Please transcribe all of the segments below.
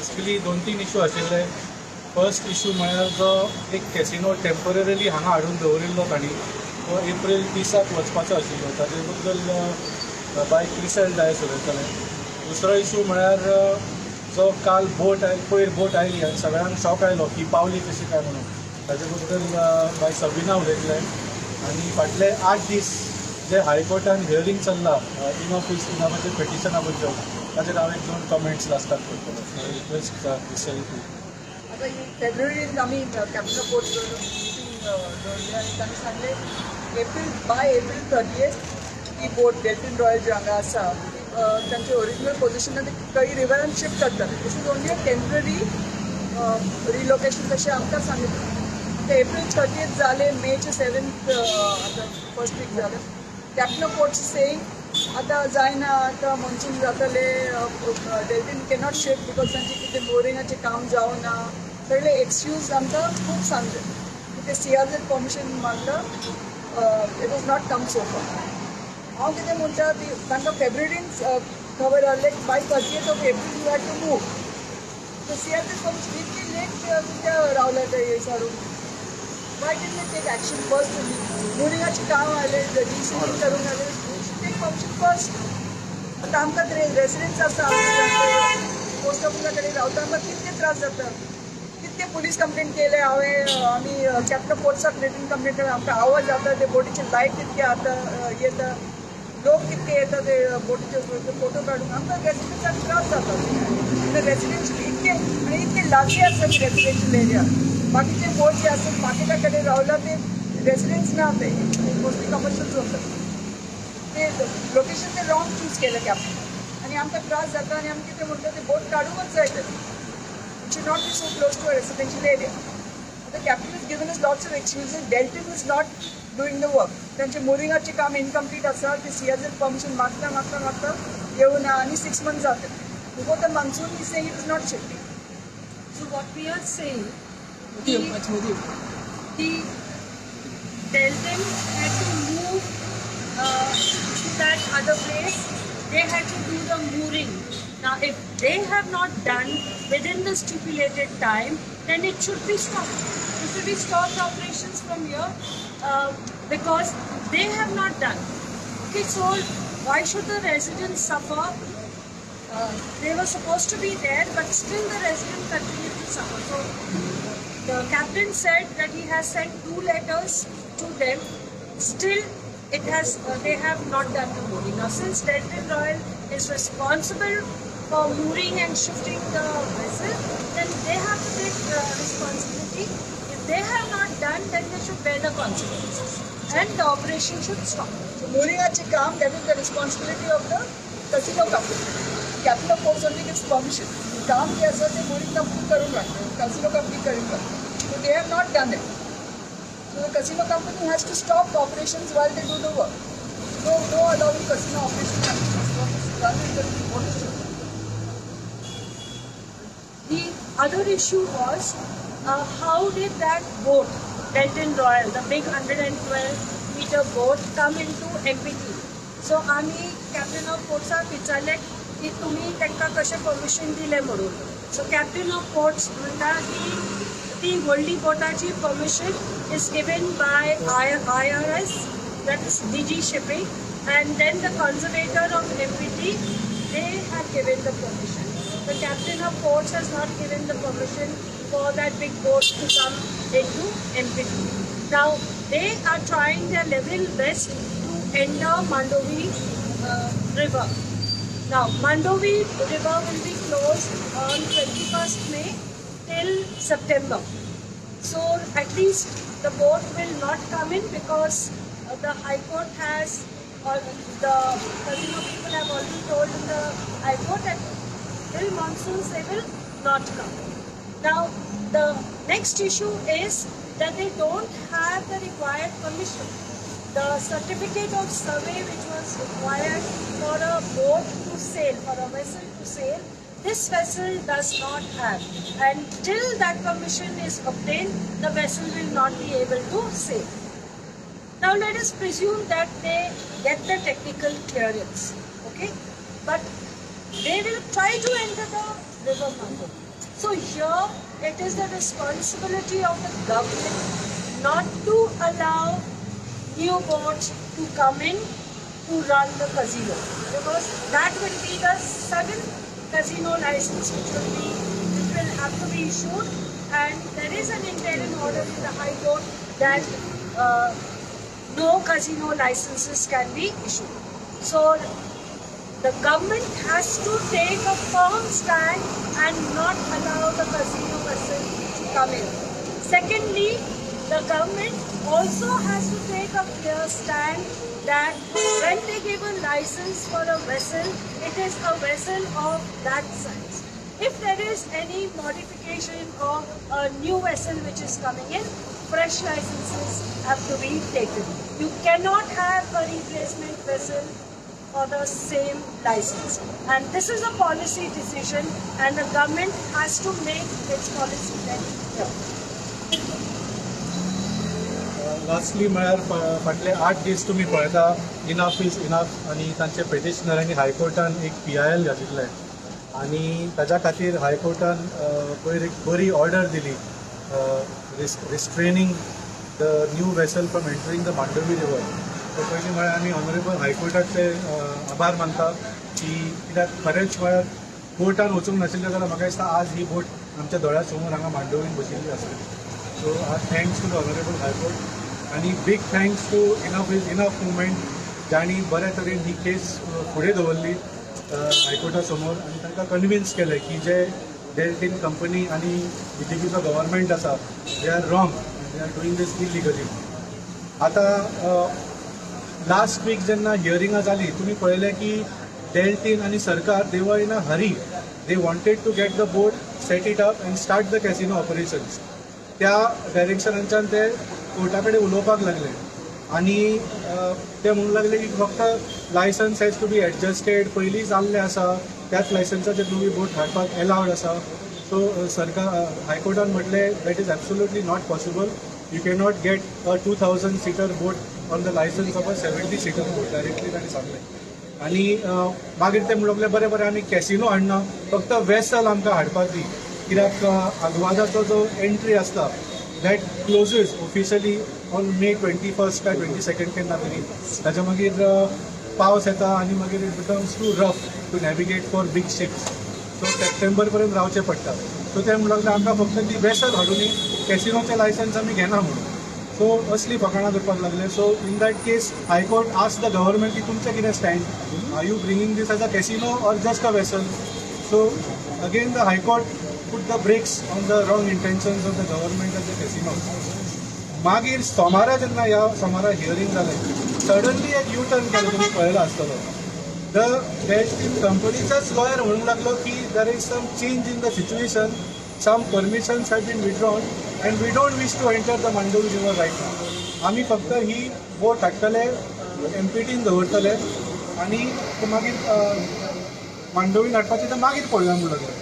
Basically दोन तीन issue आशिल्ले. फर्स्ट इशू म्हळ्यार जो एक कॅसिनो टेम्पररीली हांगा हाडून दवरिल्लो तांणी, तो एप्रील 30 वचपाचो आशिल्लो. ताजे बद्दल बाय क्रिसेल डायस उलयताले. दुसरो इशू म्हळ्यार जो काल बोट आय पयर बोट आयली आनी सगळ्यांक शॉक आयलो की पावली कशी काय म्हणून, ताजे बद्दल बाय सबिना उलयतले. आनी फाटले 8 दीस जे हायकोर्टान हियरींग चल्ला इनफ is इनफाचे पिटिशना बद्दल, ताचेर हांव एक दोन कमेंट्स लास्टाक करतलो. So request Crisel too. आता ही फेब्रुवारीत आमी कॅप्टन ऑफ पोर्ट्स मिटींग दवरली आनी तांणी सांगलें, एप्रील बाय एप्रील 30 ती बोट डेल्टन रॉयल जी हांगा आसा ती तांचे ओरिजिनल पोजिशनान ती खंय रिवरान शिफ्ट करतले. This is only a temporary relocation तशें आमकां सांगितलें. आतां एप्रील 30 जाले, मेचे 7 आतां फर्स्ट वीक जालें. कॅप्टन ऑफ पोर्ट्स सेईंग आतां जायना, आतां मॉन्सून जातले, डेल्टन कॅनॉट शिफ्ट because तांचे कितें मोरिंगाचें काम जावना. सगळे एक्सक्यूज आमकां खूब सांगले. ते सीआरझेड परमिशन मागलं, it is not come so far. हांव कितें म्हणटा ती तांकां फेब्रुवारीन खबर आहलें, by 30th of April you had to move. So CRZ permission इतकी लेट कित्याक रावले ते हे सारून? Why didn't they take action first? मुरिंगाचें काम आयलें, डिसिलींग करूंक आयलें, take permission first. आतां आमकां रेसिडेंट्स आसा, पोस्ट ऑफिसा कडेन रावता, आमकां कितके त्रास जाता, कितके पुलीस कंप्लेंट केले हांवें. आमी कॅप्टन पोर्ट्साक रिटन कंप्लेंट केले. आमकां आवाज जाता, ते बोटीचे लायट कितके आतां येता, लोक कितके येता ते बोटीचे फोटो काडूंक. आमकां रेसिडेंट्सांक त्रास जाता. रेसिडेन्शियल इतके आनी इतके लागीं आसा रेसिडेन्शियल एरिया. बाकीचे बोट जे आसात मार्केटा कडेन रावला, ते रेसिडेंट्स ना, ते मोस्टली कमर्शियल जाता. ते लोकेशन ते रॉंग चूज केलें कॅप्टन आनी आमकां त्रास जाता. आनी आमी कितें म्हणटा, ते बोट काडूंकच जाय. ते it should not be so close to a residential area. The captain has given us lots of excuses. Delton is not doing the work. तांचे मोरिंगाचें काम इनकम्प्लीट आसा. ते सीआरझेड परमिशन मागता मागता मागता येवना आनी 6 मंथ्स जाता. Before the monsoon he saying it is not shifting. So what we are saying, the Delton had to move to that other place. They had to do the mooring. Now, if they have not done within the stipulated time, then it should be stopped. It should be stopped operations from here because they have not done. Okay, so why should the residents suffer? They were supposed to be there, but still the residents continue to suffer. So the captain said that he has sent two letters to them. Still, it has they have not done the mooring. Now, since Delton Royal is responsible for mooring and shifting the vessel, then they have to take responsibility. If they have not done, then they should bear the consequences, and the operation should stop. So मोरिंगाचें काम, that is the responsibility of the casino company. Captain of Ports only gives permission. काम जे आसा ते mooring company करूंक लागता, casino company करूंक लागता. So they have not done it. So the casino company has to stop operations while they do the work. No, no allowing casino operation rather than the boat is shifted. The other issue was how did that boat, Delton Royal, the big 112-meter boat, come into MPT? So आम्ही captain of पोर्ट्साक विचारलें की तुम्ही तांकां कशें permission दिलें म्हणून. So captain of ports म्हणटा की ती व्हडली बोटाची permission is given by IRS, that is DG Shipping, and then the conservator of MPT, they have given the permission. The captain of ports has not given the permission for that big boat to come into MPT. Now they are trying their level best to enter Mandovi River. Now Mandovi River will be closed on 21st May till September. So at least the boat will not come in because the High Court has, or the casino people have already told in the High Court that till monsoons they will not come. Now the next issue is that they don't have the required permission. The certificate of survey which was required for a boat to sail, for a vessel to sail, this vessel does not have. And till that permission is obtained, the vessel will not be able to sail. Now let us presume that they get the technical clearance, okay? But they will try to enter the river Mandovi. So here it is the responsibility of the government not to allow new boats to come in to run the casino, because that will be the seventh casino license which will have to be issued, and there is an interim order in the High Court that no casino licenses can be issued. So the government has to take a firm stand and not allow the casino vessel to come in. Secondly, the government also has to take a clear stand that when they give a license for a vessel, it is a vessel of that size. If there is any modification of a new vessel which is coming in, fresh licenses have to be taken. You cannot have a replacement vessel for the same license. And this is a policy decision, and the government has to make its policy very clear. Lastly म्हळ्यार फाटले 8 दीस तुमी पळयता, enough is enough आनी तांचे पेटिशनरांनी हायकोर्टान एक PIL घातिल्लें आनी ताच्या खातीर हायकोर्टान पयर एक बरी ऑर्डर दिली, restraining the new vessel from entering the Mandovi river. So पयलीं म्हळ्यार आमी ऑनरेबल हायकोर्टाचे आभार मानता की कित्याक खरेंच म्हळ्यार कोर्टान वचूंक नाशिल्लें जाल्यार म्हाका दिसता आज ही बोट आमच्या दोळ्या समोर हांगा मांडोवीन बशिल्ली आसली. So our thanks to the Honorable High Court आणि big thanks to Enough is Enough movement, जांणी बऱ्या तरेन ही केस फुडें दवरली हायकोर्टा समोर आनी तांकां कन्विन्स केलें की जे डेल्टीन कंपनी आनी बीजेपीचो गव्हर्मेंट आसा, they are wrong, they are doing this illegally. आतां लास्ट वीक जेन्ना हियरिंगां जाली, तुमी पळयलें की डेल्टीन आनी सरकार, they were in a hurry. They wanted to get the boat, set it up and start the casino operations. त्या डायरेक्शनाच्यान ते कोर्टा कडेन उलोवपाक लागले आनी ते म्हणूंक लागले की फक्त license has to be adjusted, पयलीं जाल्लें आसा, त्याच लायसन्साचेर तुमी बोट हाडपाक एलावड आसा. सो सरकार हायकोर्टान म्हटलें, that is absolutely not possible. You cannot get a 2000 seater boat on the licence of a 70 seater boat. Directly तांणी सांगलें आनी मागीर ते म्हणूंक लागले, बरें बरें, आमी कॅसिनो हाडना, फक्त वेसल आमकां हाडपाक दी, कित्याक आगवादाचो जो एंट्री आसता, that closes officially on May 21st काय 22nd केन्ना तरी. ताच्या मागीर पावस येता आनी मागीर it becomes too rough to navigate for big ships, so September पर्यंत रावचें पडटा. सो ते म्हणूंक लागले, आमकां फक्त ती वेसल हाडुनी, कॅसिनोचें लायसन्स आमी घेना म्हणून. सो असली फकाणां करपाक लागले. So in that case, High Court asked the government की तुमचें कितें stand? Are you bringing this as a casino or just a vessel? So again the High Court put the brakes on the wrong intentions of the government and the casino. मागीर सोमारा जेन्ना ह्या सोमारा hearing जालें, suddenly एक U turn केलो. तुमी पळयला आसतलो, the Deltin कंपनीचाच लॉयर म्हणूंक लागलो की there is some change in the situation, some permissions have been withdrawn and we don't wish to enter the Mandovi river right now. आमी फक्त ही बोट हाडटले, एमपीटीन दवरतले आनी ते मागीर मांडोवीन हाडपाचें तें मागीर पळोवया म्हणून लागले.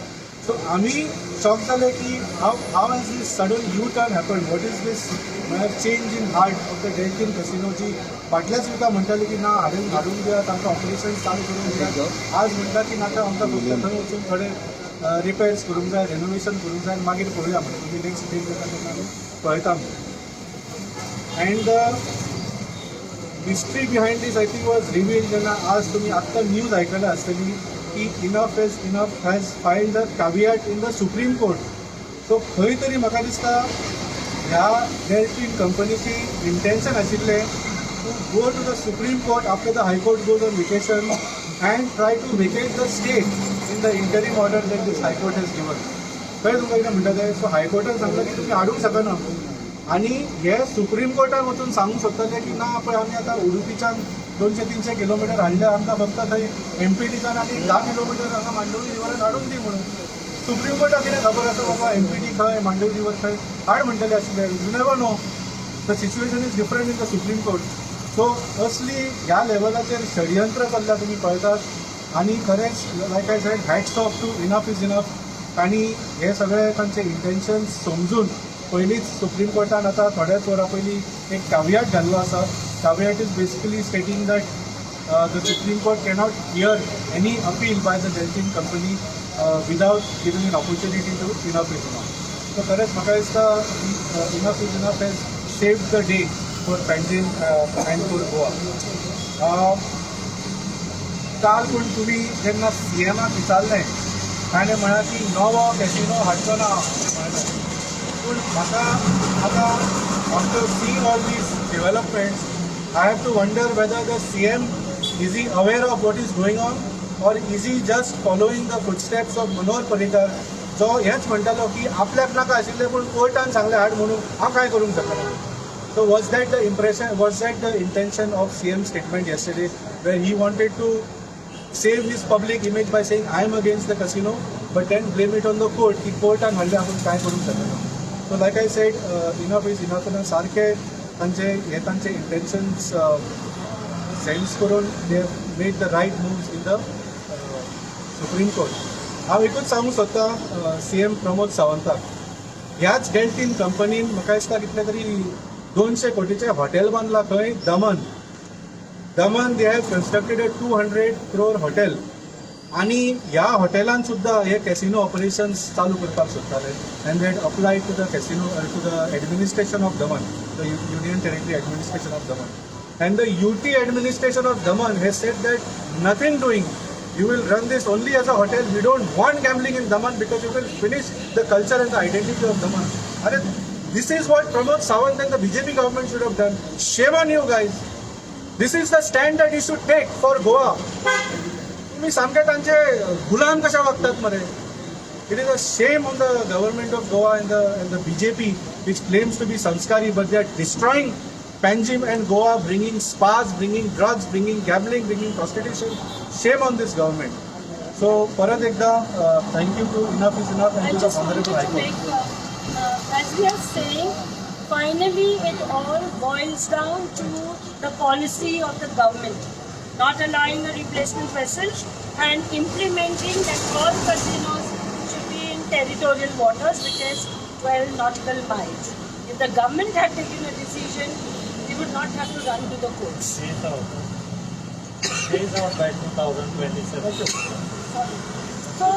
सो आमी शॉक जाले की how has this sudden U turn happen? What is this म्हळ्यार change in heart of the Deltin casino, जी फाटल्याच विका म्हणटाली की ना, हाडून हाडून दिया तांकां, ऑपरेशन चालू करून दिया. आज म्हणटा की नाका, आमकां फक्त थंय वचून थोडे रिपेर्स करूंक जाय, रेनोवेशन करूंक जाय आनी मागीर पळोवया म्हणून, तुमी नेक्स्ट डेट येता तेन्ना आमी पळयता म्हणून. And mystery behind this, I think, was revealed जेन्ना आज तुमी आत्तां न्यूज आयकल्या आसतली की Enough is Enough has filed the caveat in the Supreme Court. So खंय तरी म्हाका दिसता ह्या डेल्टीन कंपनीची इंटेन्शन आशिल्लें to go to the Supreme Court after the High Court goes on vacation and try to vacate the stay in the interim order that this High Court has given. कळ्ळें तुमकां कितें म्हणटा तें? सो हायकोर्टान सांगलां की तुमी हाडूंक शकना आनी हे सुप्रीम कोर्टान वचून सांगूंक सोदताले की ना, पळय, आमी आतां उडुपीच्यान 200-300 किलोमिटर हाडले, आमकां फक्त थंय एमपीटीच्यान आनी 10 किलोमिटर हांगा मांडवी रिवरान हाडून दी म्हणून. सुप्रीम कोर्टाक कितें खबर आसा बाबा, एमपीटी खंय, मांडवी रिवर खंय? हाड म्हणटले आशिल्ले. You never know, the situation is different in the Supreme Court. So असली ह्या लेवलाचेर षडयंत्र चल्ल्या तुमी पळयतात आनी खरेंच, like I said, hats off to Enough is Enough. तांणी हे सगळे तांचे इंटेन्शन्स समजून पयलींच सुप्रीम कोर्टान आतां थोड्याच वरां पयलीं एक कावियाट घाल्लो आसा. Caveat is basically stating that the Supreme Court cannot hear any appeal by the Deltin company. without giving an opportunity to Enough Is Enough. So खरेंच म्हाका दिसता, Enough Is Enough has saved the day for Panjim and for Goa. काल पूण तुमी जेन्ना सीएमाक विचारलें, ताणें म्हळां की नवो कॅसिनो हाडचो ना अशें म्हणलें. पूण म्हाका आतां, after seeing all these developments, I have to wonder whether the CM, is he aware of what is going on or is he just following the footsteps of Manohar Parrikar, जो हेंच म्हणटालो की आपल्याक नाका आशिल्लें पूण कोर्टान सांगलें हाड म्हणून, हांव कांय करूंक शकना. So was that the impression, was that the intention of CM statement yesterday, where he wanted to save his public image by saying, "I am against the casino," but then blame it on the court की कोर्टान हाडलें, आपूण कांय करूंक शकना? So like I said, enough is enough. सारखे तांचे हे तांचे इंटेन्शन्स सेन्स करून they made the right moves in the Supreme Court. हांव एकूच सांगूंक सोदतां सीएम प्रमोद सावंताक, ह्याच डेल्टीन कंपनीन म्हाका दिसता कितले तरी 200 कोटीचें हॉटेल बांदलां खंय? दमन. दमन they have constructed a 200 crore hotel आणि ह्या हॉटेलान सुद्दां हे कॅसिनो ऑपरेशन्स चालू करपाक सोदताले and they apply to the casino, to the administration of Daman, the Union Territory administration of Daman, and the UT administration of Daman has said that nothing doing, you will run this only as a hotel. We don't want gambling in Daman because you will finish the culture and the identity of Daman. Arey, this is what Pramod Sawant and the BJP government should have done. Shame on you guys. This is the stand that you should take for Goa. तुम्ही सामके तांचे गुलाम कशा वागतात मरे. It is a shame on the government of Goa and the BJP, which claims to be sanskari, but they are destroying Panjim and Goa, bringing spas, bringing drugs, bringing gambling, bringing prostitution. Shame on this government. So, परत एकदा thank you to Enough Is Enough I and to the just wanted Honorable to High Court. Make, as we are saying, finally it all boils down to the policy of the government, not allowing a replacement vessel and implementing that all casinos should be in territorial waters, which is 12 nautical miles. If the government had taken a decision, we would not have to run to the courts. Phase out. Phase out by 2027. Sorry. So,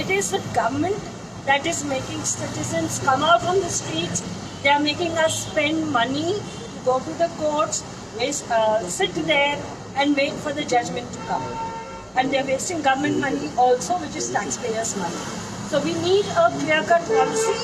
it is the government that is making citizens come out on the streets. They are making us spend money to go to the courts, waste, sit there and wait for the judgment to come. And they are wasting government money also, which is taxpayers' money. So we need a clear-cut policy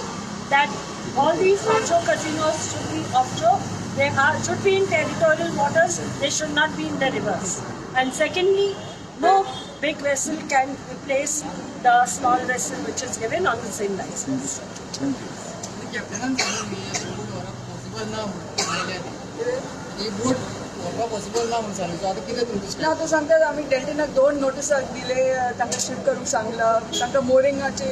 that all these offshore casinos should be offshore. They should be in territorial waters. They should not be in the rivers. And secondly, no big vessel can replace the small vessel which is given on the same license. कॅप्टनान सांगलें न्ही, बोट व्हरप possible ना म्हणून आयल्या ती. ही बोट व्हरपाक possible ना म्हणून सांगलें. सो आतां कितें तुमचें? ना, आतां सांगतात, आमी डेल्टिनाक दोन नोटिसां दिले, तांकां शिफ्ट करूंक सांगलां. तांकां मोरिंगाचे,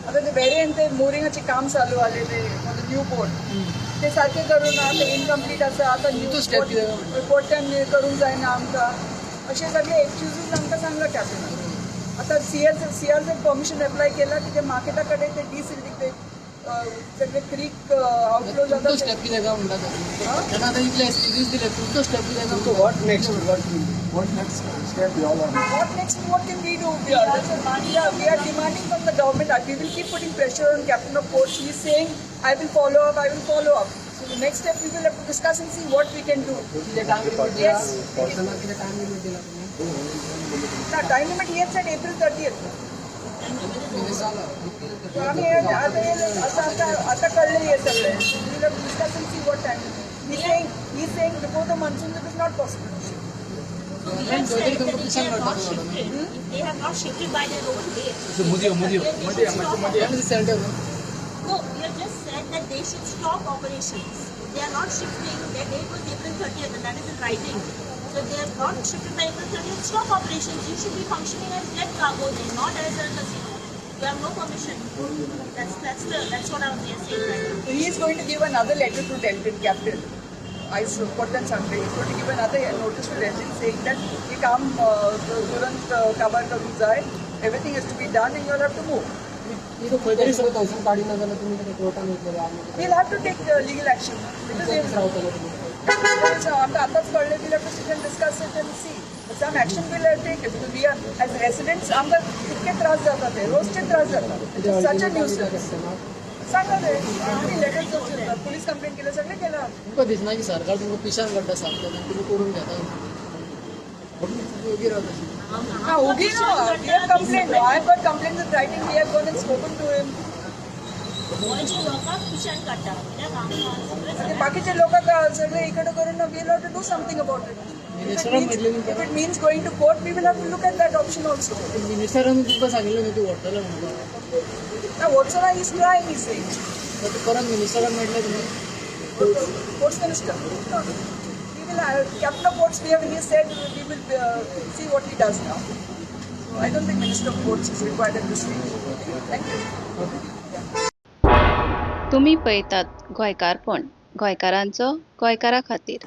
आतां ते वेरेन ते मोरिंगाचें काम चालू आसलें ते फॉर the new boat, ते सारकें करूं ना, ते इनकम्प्लीट आसा. आतां न्यू तुमचो step कितें? बोटान करूंक जायना आमकां, अशें सगळे एक्सक्युजीस आमकां सांगलां कॅप्टनान. आतां सीआर जर परमिशन एप्लाय केला की ते मार्केटा कडेन ते डिसिल्टींग, ते सगळे क्रीक आउटफ्लो जाता. तुमचो स्टेप कितें काय म्हणटा? कॅप्टनान आतां इतले एक्सक्युजीस दिले, तुमचो स्टेप कितें काय? So what next? What next step you all are? What next? What can we do? We are demanding from the government. We will keep putting pressure on Captain of Ports. He is saying, "I will follow up, I will follow up." So the next step, we will have to discuss and see what we can do. कितें time limit दिला? Yes. कॅप्टनान कितें time limit दिला तुमी? Now, time limit he had said April 30th. कितें जाला? So आम्ही आता आता आता आता कळलं हे सगळं. We will have to discuss and see what time limit. He's saying before the monsoon it is not possible to shift. So we have said that if they have not shifted, if they have not shifted by their own date, then they should stop operations. No, we have just said that they should stop operations. If they are not shifting, their date was April 30th and that is in writing. So if they have not shifted by April 30th, stop operations. You should be functioning as dead cargo then, not as a casino. You have no permission. That's what I was saying right now. He is going to give another letter to Deltin captain. I support and Sunday. He is going to give another notice to Deltin saying that हे काम तुरंत काबार करूंक जाय. Everything has to be done and you all have to move. खंय तरी थंयसून काडिना जाल्यार तुमी कितें कोर्टान वयतले आनी We'll have to take legal action. Because कितें रावतले तुमी? आमकां आतांच कळ्ळें, we'll have to sit and discuss it and see. Some action will have taken because we are as residents, आमकां कितके त्रास जाता ते रोजचे त्रास जाता, सच अ न्यूसन्स. सांगा ते आमी लेटर्स, पुलीस कंप्लेंट केलं, सगळें केलां. तुमकां दिसना की सरकार तुमकां पिशान काडटा सारकें आनी तुमी करून घेता म्हणून तुमी ओगी रावता? हा, ओगी ना. We have complain. I have got complaint with writing. We have gone and spoken to him. गोंयच्या लोकांक पिशान काडटा कित्याक आमकां सगळें ते सगळें बाकीचे लोक सगळे इकडे करून we have to do something about it. मिनिस्टरान म्हटलें न्ही. If it means going to court, we will have to look at that option also. मिनिस्टरान तुमकां सांगिल्लें न्ही ती व्हरतले म्हणून? Watson is trying, is saying. तर ते परत मिनिस्टरान मेळटले तुमी? Ports minister. We will have, Captain of Ports, we have, he said, we will see what he does now. So I don't think Minister of Ports is required at this stage. Okay, thank you. तुमी पळयतात गोंयकारपण, गोंयकारांचो गोंयकारा खातीर.